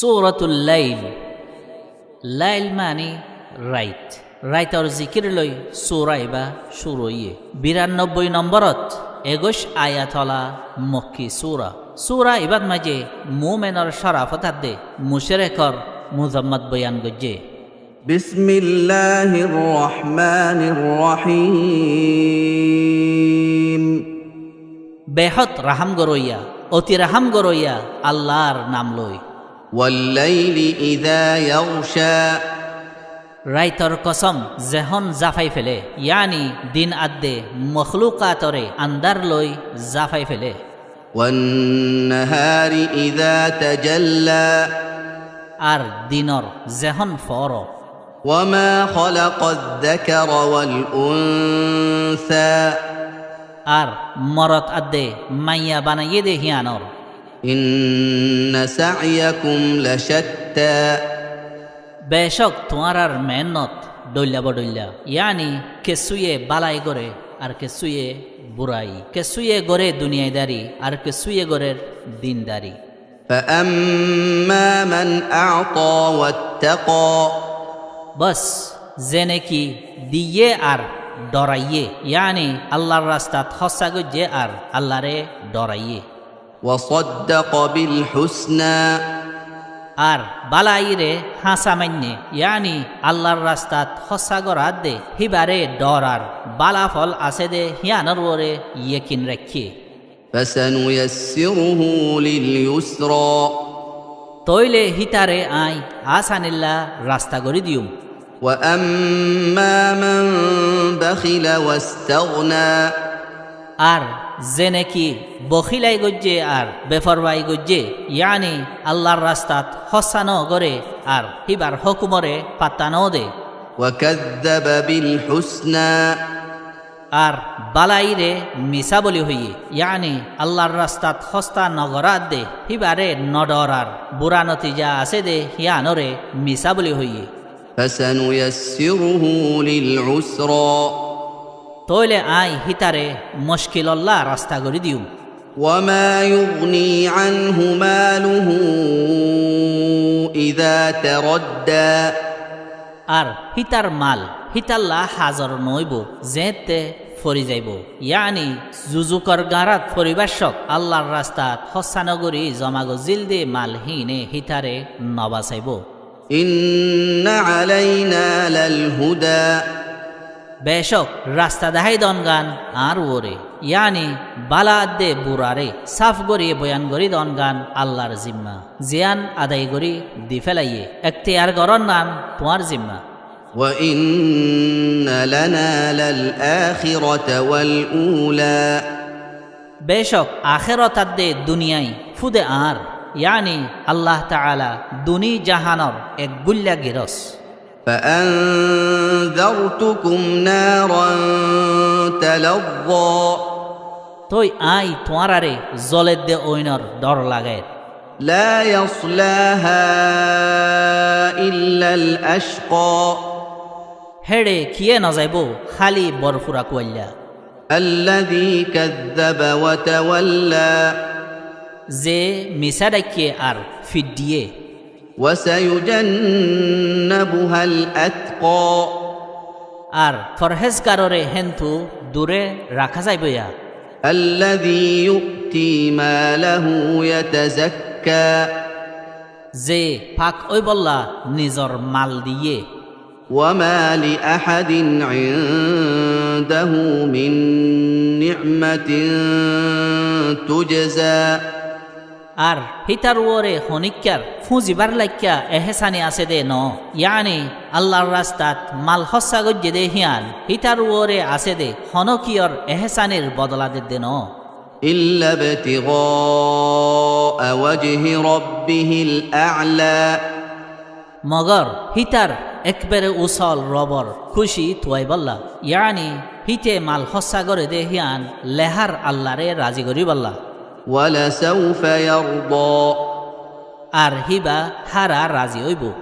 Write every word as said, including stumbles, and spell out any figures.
Suratul Lail. Lail mani rait. Raitor zikir loi sura iba cúru óiye. Biranobboi nombórot ekuic ayat ola Mokki sura. Sura ibat maze mumenor corafot adde mucrekor muzammot boyan goijje. بسم الله الرحمن الرحيم. Behód rahám goróiya, oti rahám goróiya Allar nam loi. والليل إذا يغشى. Raitor kosom zehón zafai fele, yáni din adde moklukatore andár loi zafai fele. والنهار إذا تجلى. Ar dinor zehón foro. وما خلق الذكر والأنثى. Ar morot adde maiya banaiyé de híanor. إن سعيكم لشتى. Becók tuáñrar meénnot dhoilla bodhoilla, yáni kessúye bálai goré ar kessúye burai, kessúye goré duniyadari ar kessúye gorér dindari. فأما من أعطى واتقى. Bos, ze neki diyé ar dhoraiye, yáni Allar rastat hóssa goijje ar Allare dhoraiye. وصدق بالحسنى. Ar bálaire háñsa mainne, yáni Allar rastat hóssa gorá de híbare dhorar bála fol asé de híanor uore yekin raikké. فسنيسره لليسرى. Tóile hítare aññí asanilla rasta gorí diyum. وأما من بخل واستغنى. Ar ze neki bokhílai goijje ar beforwai goijje, yáni Allar rastat hóssa no goré ar híbar hókumore fatta no de. وكذب بالحسنى. Ar bálaire misá boli hoiyé, yáni Allar rastat hóssa no gorá de híbare no dhorar bura notija asé de híanore misá boli hoiyé. فسنيسره للعسرى. Tóile aññí hítare muckilolla rasta gorí diyum. وما يغني عنه ماله إذا تردى. Ar hítar mal hítalla hazor noóibo, zeéñtte fori zaibo. Yáni zuzukor gañrat foribáccok Allar rastat hóssa no gorí zoma gozzíl de mal híine hítare no basaibo. إن علينا للهدى. Becók rasta dahái dongán añár uore, yáni bála adde burare sáf gorí boyan gorí dongán Allar zimma, ziyán adai gorí di félaiye, ektiyar gorongán tuáñr zimma. وإن لنا للآخرة والأولى. Becók akhérot adde duniyai fúde añár, yáni Allah Taala duní jahanor ek gúilla girós. فأنذرتكم نارا تلظى. Tói aññí tuáñrare zoledde óinor dhor lagair. لا يصلاها إلا الأشقى. Héçe kiyé nozaibóu, háli borfura kuailla. الذي كذب وتولى. Ze misá dhaikké ar fiddhiyé. وسيجنبها الأتقى. Ar forhézgarore héntu dure raká zaibóiya. الذي يؤتي ماله يتزكى. Ze pak óibolla nizor mal diyé. وما لأحد عنده من نعمة تجزى. Ar hítar uore honíkkar fúzibar laikká ehésani asé dé noó, yáni Allar rastat mal hóssa goijjé dé hían, hítar uore asé dé honókiyór ehésanir bodola dedde noó. إلا ابتغاء وجه ربه الأعلى. Mogor hítar ekbere usol Robor kúci tuaibólla, yáni híte mal hóssa goré dé hían lehár Allaré razi goríbolla. ولسوف يرضى. Ar híba hára razi óibou.